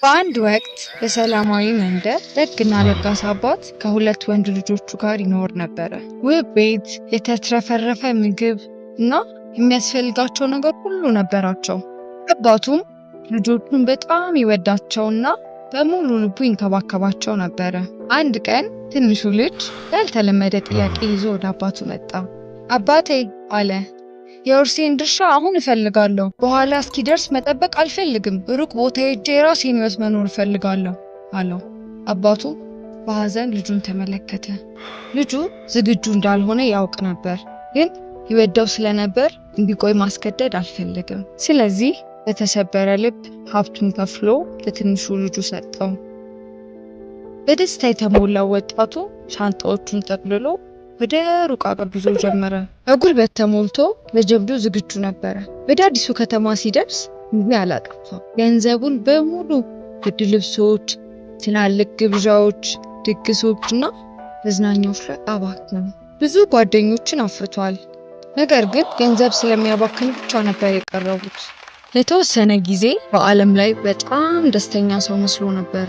በአንድ ወቅት በሰላማዊ መንደር ደግና ለጋስ አባት ከሁለት ወንድ ልጆቹ ጋር ይኖር ነበረ። ውብ ቤት፣ የተትረፈረፈ ምግብ እና የሚያስፈልጋቸው ነገር ሁሉ ነበራቸው። አባቱም ልጆቹን በጣም ይወዳቸውና በሙሉ ልቡ ይንከባከባቸው ነበረ። አንድ ቀን ትንሹ ልጅ ያልተለመደ ጥያቄ ይዞ ወደ አባቱ መጣ። አባቴ አለ፣ የውርሴን ድርሻ አሁን እፈልጋለሁ። በኋላ እስኪደርስ መጠበቅ አልፈልግም። ሩቅ ቦታ ሄጄ የራሴን ሕይወት መኖር እፈልጋለሁ አለው። አባቱ በሐዘን ልጁን ተመለከተ። ልጁ ዝግጁ እንዳልሆነ ያውቅ ነበር፣ ግን ይወደው ስለነበር እንዲቆይ ማስገደድ አልፈለገም። ስለዚህ በተሰበረ ልብ ሀብቱን ከፍሎ ለትንሹ ልጁ ሰጠው። በደስታ የተሞላው ወጣቱ ሻንጣዎቹን ጠቅልሎ ወደ ሩቅ አገር ጉዞ ጀመረ። በጉልበት ተሞልቶ ለጀብዱ ዝግጁ ነበረ። ወደ አዲሱ ከተማ ሲደርስ ጊዜ አላጠፋም። ገንዘቡን በሙሉ ውድ ልብሶች፣ ትላልቅ ግብዣዎች፣ ድግሶች እና መዝናኛዎች ላይ አባከነ። ብዙ ጓደኞችን አፍርቷል። ነገር ግን ገንዘብ ስለሚያባክን ብቻ ነበር የቀረቡት። ለተወሰነ ጊዜ በዓለም ላይ በጣም ደስተኛ ሰው መስሎ ነበር።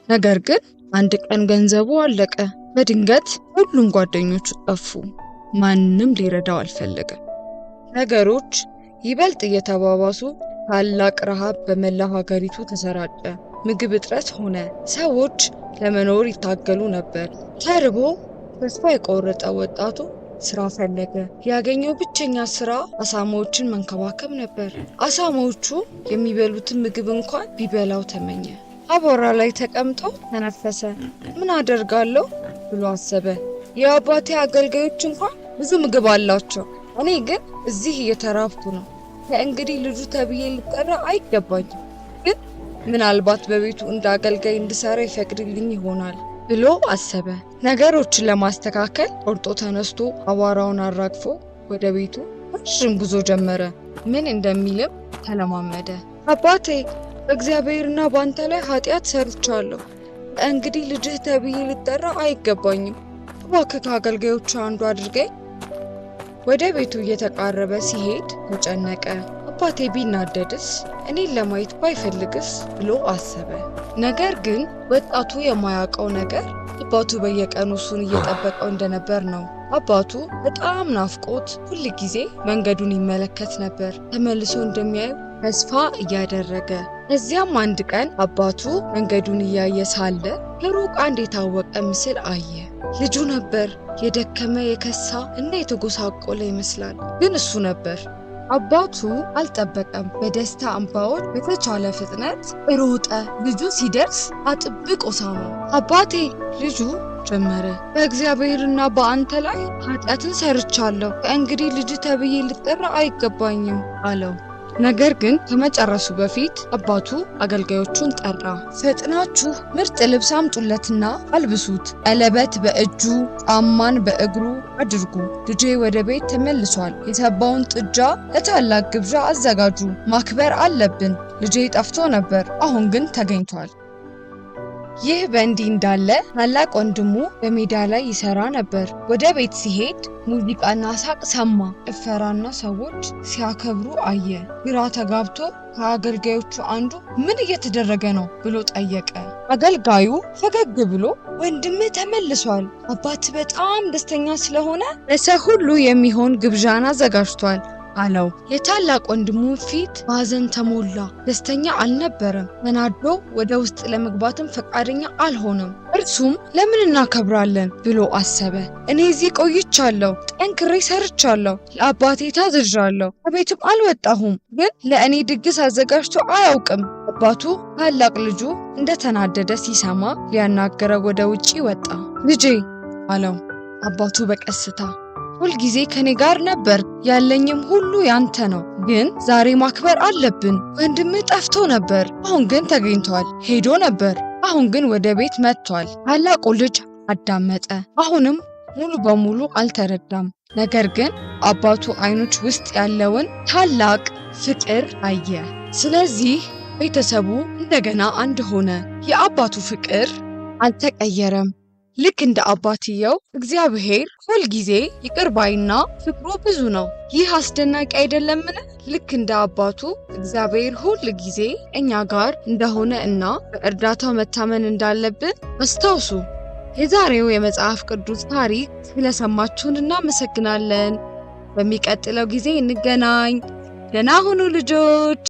ነገር ግን አንድ ቀን ገንዘቡ አለቀ። በድንገት ሁሉም ጓደኞቹ ጠፉ። ማንም ሊረዳው አልፈለገም። ነገሮች ይበልጥ እየተባባሱ ታላቅ ረሃብ በመላው ሀገሪቱ ተሰራጨ። ምግብ እጥረት ሆነ። ሰዎች ለመኖር ይታገሉ ነበር። ተርቦ ተስፋ የቆረጠ ወጣቱ ስራ ፈለገ። ያገኘው ብቸኛ ስራ አሳማዎችን መንከባከብ ነበር። አሳማዎቹ የሚበሉትን ምግብ እንኳን ቢበላው ተመኘ። አቧራ ላይ ተቀምጦ ተነፈሰ። ምን አደርጋለሁ ብሎ አሰበ። የአባቴ አገልጋዮች እንኳን ብዙ ምግብ አላቸው፣ እኔ ግን እዚህ እየተራብኩ ነው። ከእንግዲህ ልጁ ተብዬ ልጠራ አይገባኝም፣ ግን ምናልባት በቤቱ እንደ አገልጋይ እንድሰራ ይፈቅድልኝ ይሆናል ብሎ አሰበ። ነገሮችን ለማስተካከል ቆርጦ ተነስቶ አቧራውን አራግፎ ወደ ቤቱ ረዥም ጉዞ ጀመረ። ምን እንደሚልም ተለማመደ። አባቴ፣ በእግዚአብሔርና በአንተ ላይ ኃጢአት ሰርቻለሁ። እንግዲህ ልጅህ ተብዬ ልጠራ አይገባኝም። እባክህ ከአገልጋዮች አንዱ አድርገኝ። ወደ ቤቱ እየተቃረበ ሲሄድ ተጨነቀ። አባቴ ቢናደድስ? እኔን ለማየት ባይፈልግስ? ብሎ አሰበ። ነገር ግን ወጣቱ የማያውቀው ነገር አባቱ በየቀኑ እሱን እየጠበቀው እንደነበር ነው። አባቱ በጣም ናፍቆት ሁል ጊዜ መንገዱን ይመለከት ነበር፣ ተመልሶ እንደሚያየው ተስፋ እያደረገ። እዚያም አንድ ቀን አባቱ መንገዱን እያየ ሳለ ከሩቅ አንድ የታወቀ ምስል አየ። ልጁ ነበር። የደከመ፣ የከሳ እና የተጎሳቆለ ይመስላል፣ ግን እሱ ነበር። አባቱ አልጠበቀም። በደስታ እንባዎች በተቻለ ፍጥነት ሮጠ። ልጁ ሲደርስ አጥብቆ ሳመው። አባቴ፣ ልጁ ጀመረ፣ በእግዚአብሔርና በአንተ ላይ ኃጢአትን ሰርቻለሁ። ከእንግዲህ ልጅ ተብዬ ልጠራ አይገባኝም አለው። ነገር ግን ከመጨረሱ በፊት አባቱ አገልጋዮቹን ጠራ። ፈጥናችሁ ምርጥ ልብስ አምጡለትና አልብሱት፣ ቀለበት በእጁ ጫማን በእግሩ አድርጉ። ልጄ ወደ ቤት ተመልሷል። የሰባውን ጥጃ ለታላቅ ግብዣ አዘጋጁ። ማክበር አለብን። ልጄ ጠፍቶ ነበር፣ አሁን ግን ተገኝቷል። ይህ በእንዲህ እንዳለ ታላቅ ወንድሙ በሜዳ ላይ ይሰራ ነበር። ወደ ቤት ሲሄድ ሙዚቃና ሳቅ ሰማ። ጭፈራና ሰዎች ሲያከብሩ አየ። ግራ ተጋብቶ ከአገልጋዮቹ አንዱ ምን እየተደረገ ነው ብሎ ጠየቀ። አገልጋዩ ፈገግ ብሎ ወንድምህ ተመልሷል፣ አባት በጣም ደስተኛ ስለሆነ ለሰው ሁሉ የሚሆን ግብዣን አዘጋጅቷል አለው። የታላቅ ወንድሙ ፊት በሐዘን ተሞላ። ደስተኛ አልነበረም። ተናዶ ወደ ውስጥ ለመግባትም ፈቃደኛ አልሆነም። እርሱም ለምን እናከብራለን ብሎ አሰበ። እኔ እዚህ ቆይቻለሁ፣ ጠንክሬ ሰርቻለሁ፣ ለአባቴ ታዝዣለሁ፣ ከቤትም አልወጣሁም፣ ግን ለእኔ ድግስ አዘጋጅቶ አያውቅም። አባቱ ታላቅ ልጁ እንደተናደደ ሲሰማ ሊያናግረው ወደ ውጪ ወጣ። ልጄ አለው አባቱ በቀስታ፣ ሁልጊዜ ከኔ ጋር ነበር፣ ያለኝም ሁሉ ያንተ ነው። ግን ዛሬ ማክበር አለብን። ወንድምህ ጠፍቶ ነበር፣ አሁን ግን ተገኝቷል። ሄዶ ነበር፣ አሁን ግን ወደ ቤት መጥቷል። ታላቁ ልጅ አዳመጠ። አሁንም ሙሉ በሙሉ አልተረዳም። ነገር ግን አባቱ አይኖች ውስጥ ያለውን ታላቅ ፍቅር አየ። ስለዚህ ቤተሰቡ እንደገና አንድ ሆነ። የአባቱ ፍቅር አልተቀየረም። ልክ እንደ አባትየው እግዚአብሔር ሁል ጊዜ ይቅር ባይና ፍቅሩ ብዙ ነው። ይህ አስደናቂ አይደለምን? ልክ እንደ አባቱ እግዚአብሔር ሁል ጊዜ እኛ ጋር እንደሆነ እና በእርዳታው መታመን እንዳለብን አስታውሱ። የዛሬው የመጽሐፍ ቅዱስ ታሪክ ስለሰማችሁን እናመሰግናለን። በሚቀጥለው ጊዜ እንገናኝ። ደህና ሁኑ ልጆች።